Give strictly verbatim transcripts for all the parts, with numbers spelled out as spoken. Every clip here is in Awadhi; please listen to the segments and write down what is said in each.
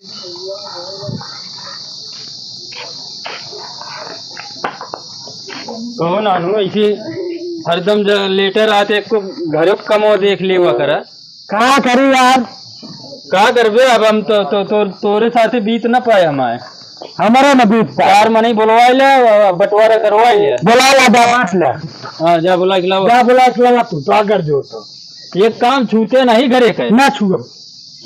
कहो नानू, ऐसे हरदम ज-, लेटे रहते, एको घरे कमो देख लेवा करा। का करी यार? का करबे अब, हम तो, तो, तो, तोरे साथे बीत ना पाए हमारे। हमारा ना बीत पाए। चार मनई बोलवाए ले, बंटवारा करवाए ले। बोला ला, जा बांट ले। हाँ, जा बोला के लावा। जा बोला के लावा तू, तो अगर जो तो। एक काम छूटे नहीं घरे के। ना छुअब।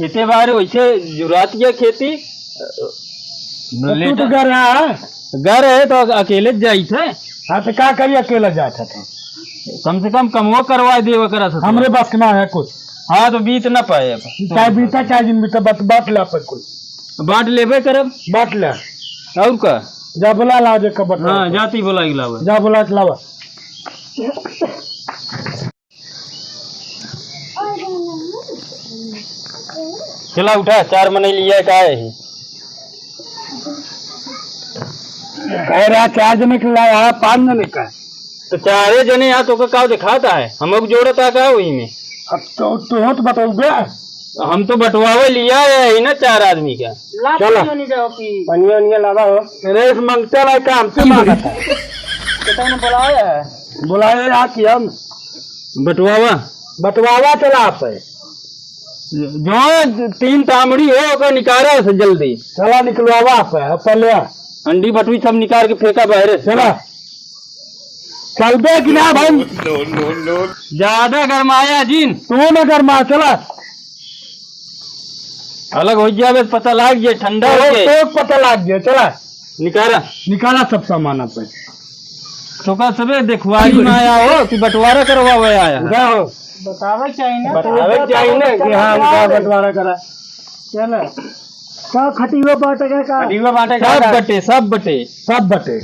इते बार वैसे जुरात ये खेती, तो तू लेटा। तो घर आ। घर है तो अकेले जाई थे। हाँ, तो का करी, अकेला जात है तो। कम से कम कमवा करवा दे ओकरा से। हमरे बस के ना है कुछ। हाँ, तो बीत ना पाए अब। चाहे बीता, चाहे जिन बीता, बांट, बांट ले अपन कुछ। बांट लेबे करब। बांट ले। और का? जा बोला ला जे कब हाँ, जाती बोला के लावा। जा बोला के लावा। चला उठा, चार मनई लिया का है? कह रहा चार जने के लाया, पाँच जने का। तो चारे जने यहाँ तो का दिखाता है, हम लोग जोड़ता का वही में। अब तो, तो हो तो बताओ बे। हम तो बंटवावे लिया है ही ना चार आदमी का। ला चला। पानी वानी जाओ पी। पनिया वनिया लावा हो। अरे इस मंगता ना काम से मांगा था। कितना ने बुलाया है? बुलाया यार कि हम बंटवावा। बंटवावा चला आप है। जो तीन तामड़ी हो, ओकर निकारा से जल्दी। चला निकलवावा आप है, पहले। अंडी बटुई सब निकाल के फेंका बाहर। चला। चलबे कि ना भाई? ज्यादा गरमाया जिन। तू ना गरमा, चला। अलग हो जावे, पता लाग जाए, ठंडा हो तो, जाए। तो पता लाग जाए, चला। निकाला। निकाला सब सामान आप। तो का सबे देखवारी में आया हो कि बंटवारा करवावे आया? उठा हो। बतावे के चाहिए ना। बतावे के चाहिए ना कि हाँ, उनका बंटवारा करा। चला। का खटियो बांटे का, का? खटियो बांटे का, सब का? बटे, सब बटे। सब बटे।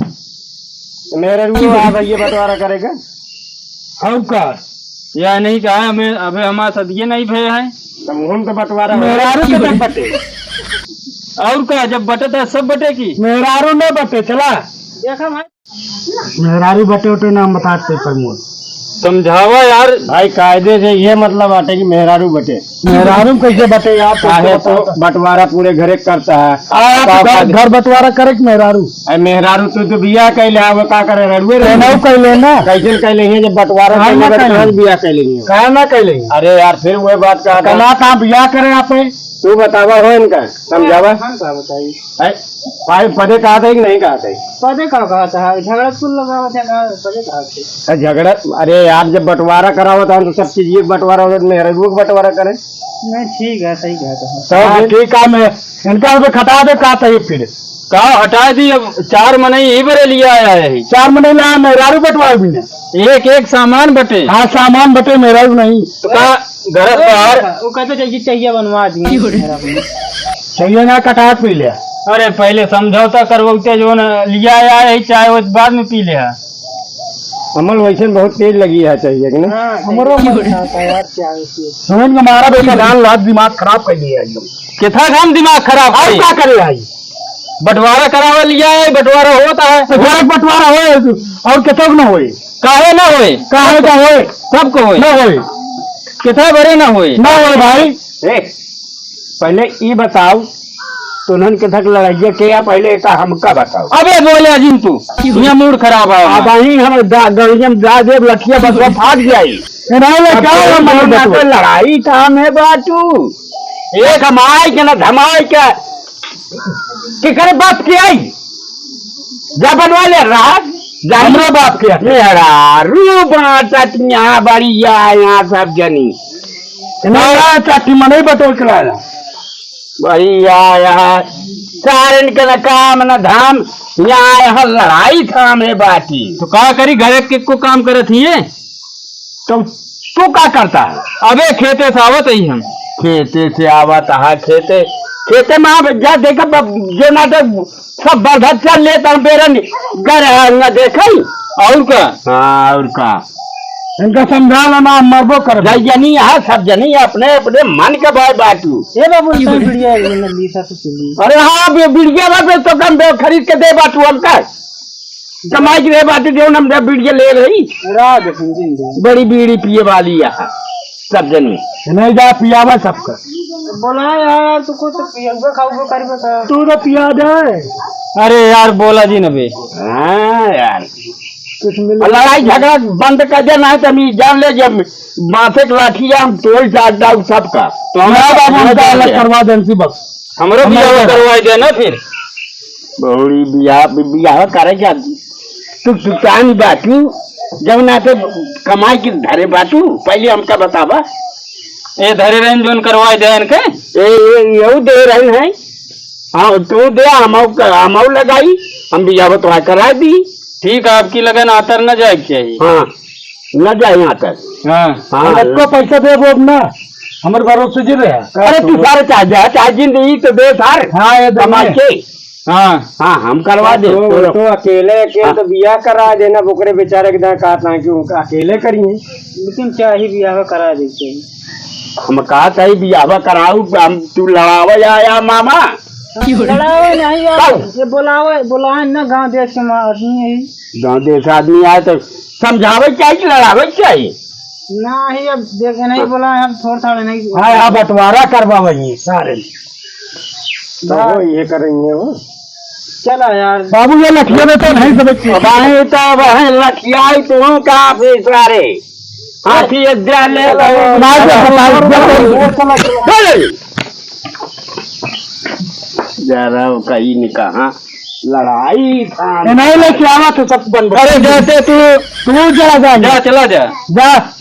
मेरे रूप आ भैया बंटवारा करेगा। और का? या नहीं कहा, हमें, अबे हमारा सदिये नहीं भय है। तब हम तो बंटवारा हो। मेहरारू के तब बटे। और का, जब बटे तो सब बटे की? मेहरारू न बटे, चला। देखा भाई। मेहरारू बटे उटे नाम बताते प्रमोद। समझावा यार। भाई, कायदे से ये मतलब बाटे कि मेहरारू बटे। मेहरारू कैसे बटे यार? काहे तो बंटवारा पूरे घरे करता है। आ, तो तो घर, घर बंटवारा करे कि मेहरारू? अरे मेहरारू तो, तो बियाह कैले, वो का करे, रड़ुए रहे। कैले ना। कैसे कैले हैं जब बंटवारा कैले, बियाह कैले हैं? काहे ना कैले? अरे यार, फिर वही बात कहा था। कमा कहाँ बियाह करे आप? तू बतावा हो इनका, समझावा। हम का बताई? है, भाई, पदे कहा था कि नहीं कहा था? पदे का कहा था? झगड़ा कुल लगावा था, का पदे कहा था? अरे झगड़ा, अरे यार, जब बंटवारा करावा था, तो सब चीज ये बंटवारा हो, मेहरारू के बंटवारा करे। नहीं, ठीक है, सही कहा था। तो हाँ, फिर? ठीक है, मैं इनका भी खटा दे, का था ये फिर? का हटा दी, अब चार मनई ही बरे लिया आया है। चार मनई ला, मेहरारू बंटवाए भी नहीं। एक, एक सामान बटे। हाँ, सामान बटे, मेहरारू नहीं। तो का घर बाहर। वो कहते चाहिए, चाहिए बनवा दी। चाहिए ना, कटात पी ले। अरे पहले समझौता करवौते जो न लिया आया है, चाय वो बाद में पी ले। अमल वैसे बहुत तेज लगी है, चाहिए कि ना? हाँ, हमरो मन खाता है यार, चाय पी। समझ में हमारा बेटा जान लात दिमाग खराब कर दिया एकदम। कितना घाम दिमाग खराब और करे? का करे भाई? बंटवारा करावा लिया है, बंटवारा होता है। तो घर बंटवारा होए, और कितना न होए? काहे ना होए? काहे का होए? सबको होए। ना होए। कितना बरे ना होए? ना होए भाई। ए, पहले ई बताओ, तुन्हन के थक लड़ाइया के या पहले का हमका बताओ। अबे बोले अजीम तू, यहाँ मूड खराब है। अब वहीं हम दा-, गड़िया में जा देब लठिया बसवा फाट जाई। ए, नहीं, नहीं, अब क्या तुम हम दोनों बतवा? तो लड़ाई था में बाटू। एक कमाई के ना धमाई के। केकरे बाप के आई? जा बनवा ले राज। जा हमरे बाप के आई। मेहरारू बाँटत यहाँ बड़ी या यहाँ सब जनी। मेरा चाटी मनई बटोर के लाया। बढ़िया यहाँ सारन के न काम न धाम, यहाँ, यहाँ लड़ाई थामे बाटी। तो का करी, घरे के को काम करत ही है? तो तू का करता है? अबे खेते से आवत ही हम। खेते से आवत है, खेते, खेते में आप जा देखा, ब-, जो ना तो सब बरधा चल लेता हम बेरन, घर है, न देखई। और का? हाँ, और का? इनका समझा ला ना, मरबो कर। जय जनी यहाँ सब जनी अपने, अपने मन के भाई बाटू। ए बाबू, इतना बढ़िया है, मैंने ली था तो चली। अरे हाँ, बे-, बिड़िया बा, बे, तो कम बे, खरीद के दे बाटू हमका। कमाई के बात जो हम जब बीड़ी ले रही। राज है, समझी नहीं। बड़ी बीड़ी पिए वाली है। सब जन में। नहीं जा, पियावा सबका। बोला यार, तू कुछ पियबे खाओगे करबे का? तू तो पिया दे। अरे यार, बोला जी न बे। हाँ यार, कुछ मिल लड़ाई झगड़ा बंद कर दे, नहीं तो हम ई जान ले, जब माथे के लाठी हम तोड़ चाट डाउ सबका। तो हमारा बाबू हमका अलग करवा दे, इसी वक्त। हमरो बियाह करवाई दे ना फिर। बहुड़ी बियाह, बियाह करे क्या? तू दुकान बाटू, जब ना तो कमाई के धरे बाटू, पहले हमका बतावा। ए धरे रहन जोन करवाई दे इनके। ए, ए, यहू दे रहन है। हाँ, तू दे, हमऊ क-, हमऊ लगाई, हम बियाह तो करा दी। ठीक है, आपकी लगन आतर न जाए के चाहिए। हाँ, न जाए आतर। हाँ। हाँ। हम आपको पैसा देबो अब ना, हमर भरोसे जी रहे। अरे तू सारे चाहे जा, चाहे जिंदगी तो दे सार। हाँ, ये दे कमा दे। के। हाँ। हाँ, हम करवा दे। तो, तो अकेले, अकेले हाँ। तो बियाह करा देना, बोकरे बेचारे के दां कहत ना कि उनका अकेले करिए। लेकिन चाहे बियाह करा देते हैं। हम कहत है बियाह कराऊ, हम तू लड़ावे आया मामा। लड़ावे नहीं यार, कब? ये बोलावे, बोलाए ना गाँव देश के मा-, आदमी है। गाँव देश आदमी आए तो समझावे चाहिए कि लड़ावे चाहिए? नहीं, अब देख नहीं बोला है, हम थोड़ा थोड़ा नहीं। हाँ, अब बंटवारा करवावे सारे। तो वो ये करेंगे वो। चला यार। बाबू, ये लठिया में तो नहीं समझ के। भाई तो वह लठिया ही तू का फिर सारे। हाथी एक जा ले लो। मार दे, मार दे। चल। जा रहा हूँ कहीं नहीं कहाँ। लड़ाई था। ये नहीं लेके आवा तो सब बन बन। अरे जैसे तू तू जा, जा, जा, चला जा। जा।